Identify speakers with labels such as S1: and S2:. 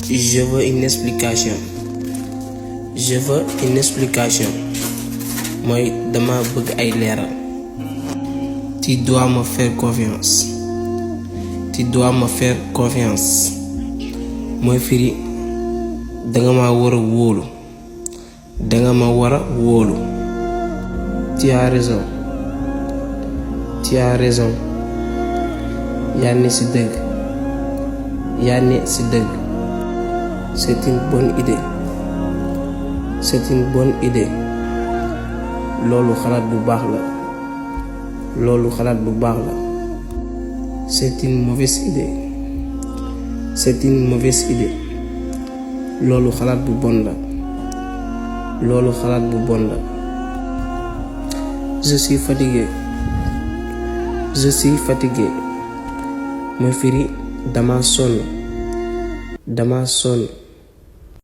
S1: Je veux une explication. Je veux une explication. mooy dama bëgg ay leeral. Tu dois me faire confiance. Tu dois me faire confiance. mooy firi danga ma war a wóolu. danga ma war a wóolu. Tu as raison. Tu as raison. yaa ne ci dëgg. yaa ne ci dëgg. C'est une bonne idée. C'est une bonne idée. loolu xalaat bu baax la. loolu xalaat bu baax la. C'est une mauvaise idée. C'est une mauvaise idée. loolu xalaat bu bon la. loolu xalaat bu bon la. Je suis fatigué. Je suis fatigué. mooy firi dama sonn. dama sonn.